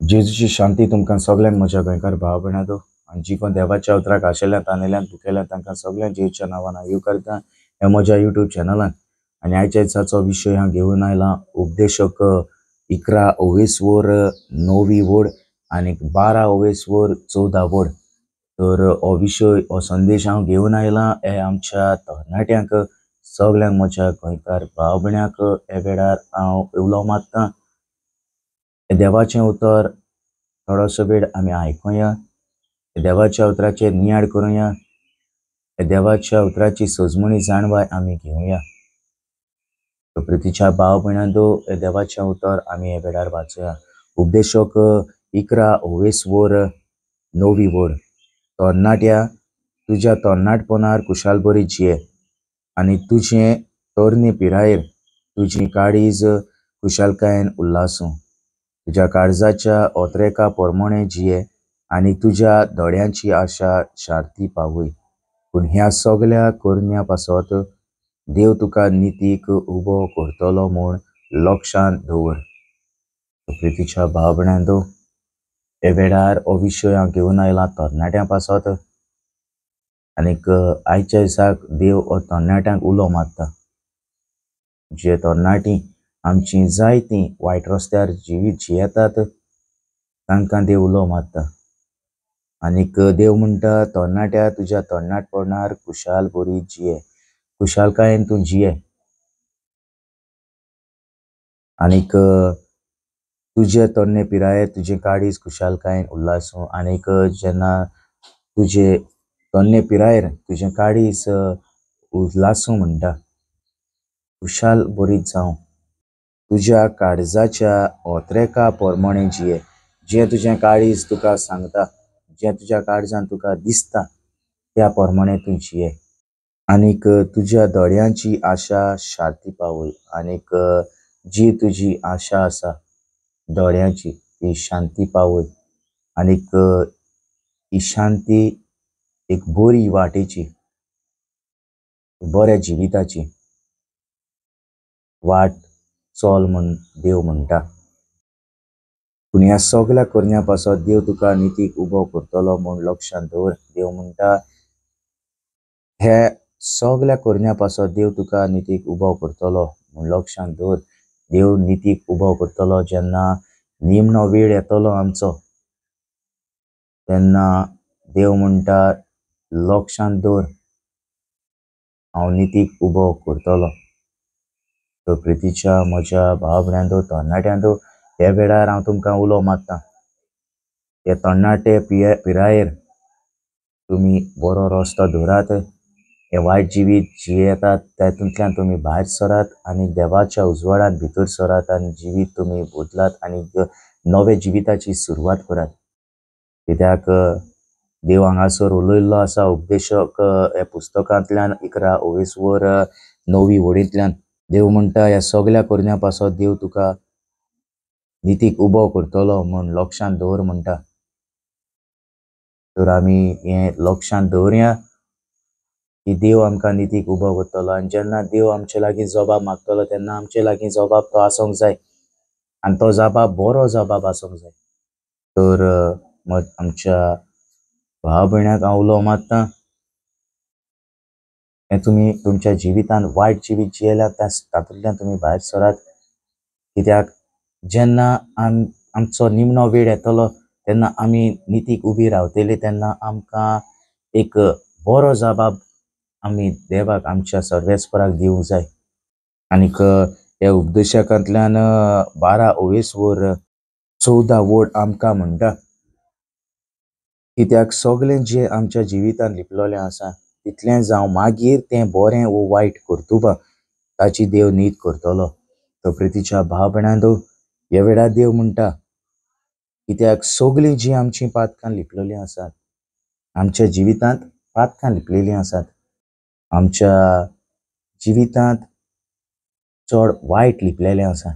जेजूची शांती तुमकां सगल्यांक म्हज्या गोंयकार भाव भयणांनो आनी जी कोण देवाच्या उतराक आशिल्ल्या तानेल्यान भुकेल्यान तांकां सगल्यांक जेजूच्या नांवान हांव येवकारता ह्या म्हज्या युट्यूब चॅनलान. आनी आयच्या दिसाचो विशय हांव घेवन आयला उपदेशक 11 ओवेसवर 9 वड आनी 12 ओवेसवर 14 वड. तर हो विशय हो संदेश हांव घेवन आयला हे आमच्या तरणाट्यांक सगल्यांक म्हज्या गोंयकार भाव भयणांक हे वेळार हांव उलो मारता. देवाचें उतर थोडोसो वेळ आमी आयकुया, देवाच्या उतराचेर नियाळ करुया, देवाच्या उतराची सजमणी जाणवाय आमी घेवया. प्रितीच्या भाव भयणांनो देवाचें उतर आमी हे वेळार वाचुया. उपदेशक 11 ओवेसवर 9 वड. तरणाट्या तुज्या तरणाटपणार कुशाल बरी जिये आनी तुजें तरणे पिरायेर तुजी काळीज कुशालकायेन उल्हासूं. तुज्या काळजाच्या ओत्रेका परमणे जिये आनी तुज्या दोळ्यांची आशा शांती पावय. पूण ह्या सगल्या करण्या पासत देव तुका नितीक उबो करतलो म्हूण लक्षांत दवर. प्रितीच्या भाव भयणांनो हे वेळार हो विशय हांव घेवन आयला तरणाट्यां पासत. आनीक आयच्या दिसाक देव हो तरणाट्यांक उलो मारता. जे तरणाटीं आमची जायतीं वायट रस्त्यार जिवीत जियेतात तांकां देव उलो मारता. आनीक देव म्हणटा तरणाट्या तुज्या तरणाटपणार कुशाल बरी जिये, कुशालकायेन तूं जिये आनीक तुजे तरणे पिरायेर तुजें काळीज कुशालकायेन उल्हासूं. आनीक जेन्ना तुजे तरणे पिरायेर तुजें काळीज उल्हासूं म्हणटा, कुशाल बरीत जावं. तुज्या काळजाच्या ओत्रेका परमणे जिये. जें तुजें काळीज तुका सांगता, जें तुज्या काळजान तुका दिसता त्या परमणे तूं जिये. आनीक तुज्या दोळ्यांची आशा शांती पावय. आनीक जी तुजी आशा आसा दोळ्यांची ती शांती पावय. आनीक ही शांती एक बरी वाटेची, बऱ्या जिविताची वाट चल म्हूण देव म्हणटा. पूण ह्या सगल्या करण्या पासत देव तुका नितीक उबो करतलो म्हूण लक्षांत दवर. देव म्हणटा हे सगल्या करण्या पासत देव तुका नितीक उबो करतलो म्हूण लक्षांत दवर. देव नितीक उबो करतलो जेन्ना निमणो वेळ येतलो आमचो तेन्ना देव म्हणटा लक्षांत दवर, हांव नितीक उबो करतलो. तर प्रितीच्या म्हज्या भाव भयणांनो तरणाट्यांनो ह्या वेळार हांव तुमकां उलो मारता. हे तरणाटे पिरायेर तुमी बरो रस्तो धरात, हे वायट जिवीत जियेतात तातूंतल्यान तुमी भायर सरात आनी देवाच्या उजवाडांत भितर सरात आनी जिवीत तुमी बदलात आनी नवे जिविताची सुरवात करात. कित्याक देव हांगासर उलयल्लो आसा उपदेशक ह्या पुस्तकांतल्यान 11 ओवेसवर 9 वडींतल्यान. देव म्हणटा ह्या सगल्या करण्या पासत देव तुका नितीक उबो करतलो म्हूण लक्षांत दवर म्हणटा. तर आमी हें लक्षांत दवरया की देव आमकां नितीक उबो करतलो. आनी जेन्ना देव आमचे लागीं जबाब मागतलो तेन्ना आमचे लागीं जबाब तो आसूंक जाय आनी तो जबाब बरो जबाब आसूंक जाय. तर आमच्या भाव भयणाक हांव उलो मारता, हें तुमी तुमच्या जिवितांत वायट जिवीत जियेल्यार तातूंतल्यान तुमी भायर सरात. कित्याक जेन्ना आमचो निमणो वेळ येतलो तेन्ना आमी नितीक उबी रावतली तेन्ना आमकां एक बरो जबाब आमी देवाक आमच्या सर्वेस्पराक दिवंक जाय. आनीक ह्या उपदेशकांतल्यान 12 ओवेसवर 14 वड आमकां म्हणटा, कित्याक सगळें जें आमच्या जिवितांत लिपलेलें आसा तितलें जावं मागीर तें बरें वो वायट कर्तुबां ताची देव नीत करतलो. तर प्रितीच्या भाव भयणांनो ह्या वेळार देव म्हणटा कित्याक सगळीं जीं आमचीं पातकां लिपलेलीं आसात, आमच्या जिवितांत पातकां लिपलेलीं आसात, आमच्या जिवितांत चड वायट लिपलेलें आसा,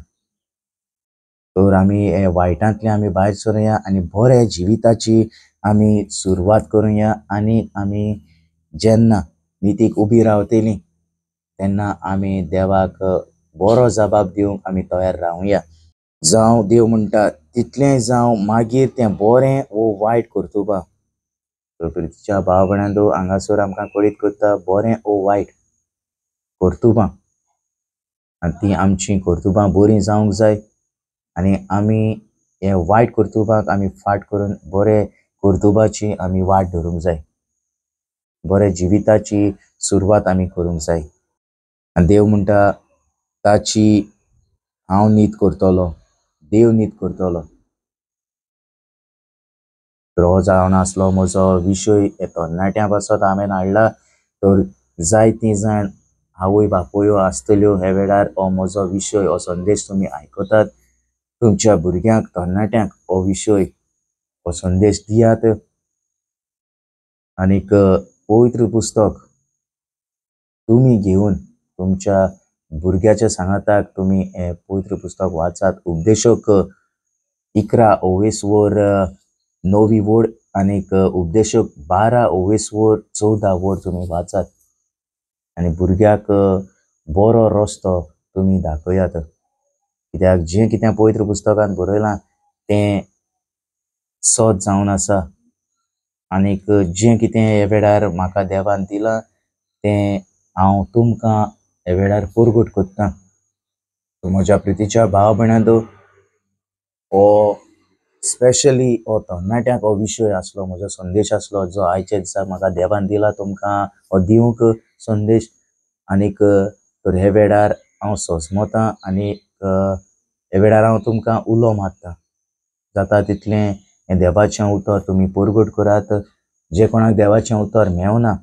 तर आमी हे वायटांतले आमी भायर सरुया आनी बऱ्या जिविताची आमी सुरवात करुया. आनी आमी जेन्ना नितीक उबी रावतली तेन्ना आमी देवाक बरो जबाब दिवंक आमी तयार रावया. जावं देव म्हणटा तितलें जावं मागीर तें बरें वो वायट कर्तुबां. प्रितीच्या भाव भयणांनो, हांगासर आमकां कळीत करता बरें वो वायट कर्तुबां, आनी ती आमची कर्तुबां बरीं जावंक जाय आनी आमी हे वायट कर्तुबाक आमी फाट करून बरे कर्तुबाची आमी वाट धरूंक जाय, बरे जिविताची सुरवात आमी करूंक जाय. आनी देव म्हणटा ताची हांव नीत करतलो, देव नीत करतलो. हो जावन आसलो म्हजो विशय तरणाट्यां पासत हांवें हाडला. तर जायतीं जाण आवय बापूयो आसतल्यो हे वेळार हो म्हजो विशय, हो संदेश तुमी आयकतात. तुमच्या भुरग्यांक, तरणाट्यांक हो विशय, हो संदेश दियात. आनीक पवित्र पुस्तक तुमी घेवन तुमच्या भुरग्याच्या सांगाताक तुमी हें पवित्र पुस्तक वाचात. उपदेशक 11 ओवेसवर 9 वड आनीक उपदेशक 12 ओवेसवर 14 वड तुमी वाचात आनी भुरग्याक बरो रस्तो तुमी दाखयात. कित्याक जें कितें पवित्र पुस्तकान बरयलां तें सत जावन आसा आनीक जें कितें हे वेळार म्हाका देवान दिलां तें हांव तुमकां हे वेळार परगट करतां. म्हज्या प्रितीच्या भाव भयणांनो, हो स्पेशली हो तरणाट्यांक हो विशय आसलो, म्हजो संदेश आसलो जो आयच्या दिसा म्हाका देवान दिला तुमकां हो दिवंक संदेश. आनीक तर हे वेळार हांव सजमतां आनी हे वेळार हांव तुमकां उलो मारता, जाता तितलें हें देवाचें उतर तुमी परगट करात. जे कोणाक देवाचें उतर मेवना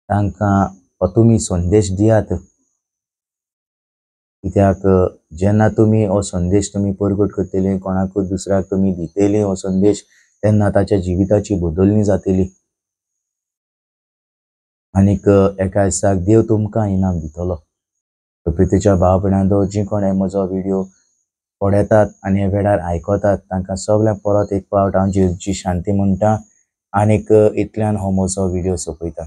तांकां हो तुमी संदेश दियात. कित्याक जेन्ना तुमी हो संदेश तुमी परगट करतली, कोणाकूच दुसऱ्याक तुमी दितली हो संदेश, तेन्ना ताच्या जिविताची बदलणी जातली आनीक एका दिसाक देव तुमकां इनाम दितलो. प्रितीच्या भाव भयणांनो, जी कोण हे म्हजो व्हिडियो पळयतात आनी हे वेळार आयकतात तांकां सगळ्यांक परत एक फावट हांव जेजूची शांती म्हणटा आनीक इतल्यान हो म्हजो व्हिडियो सोंपयता.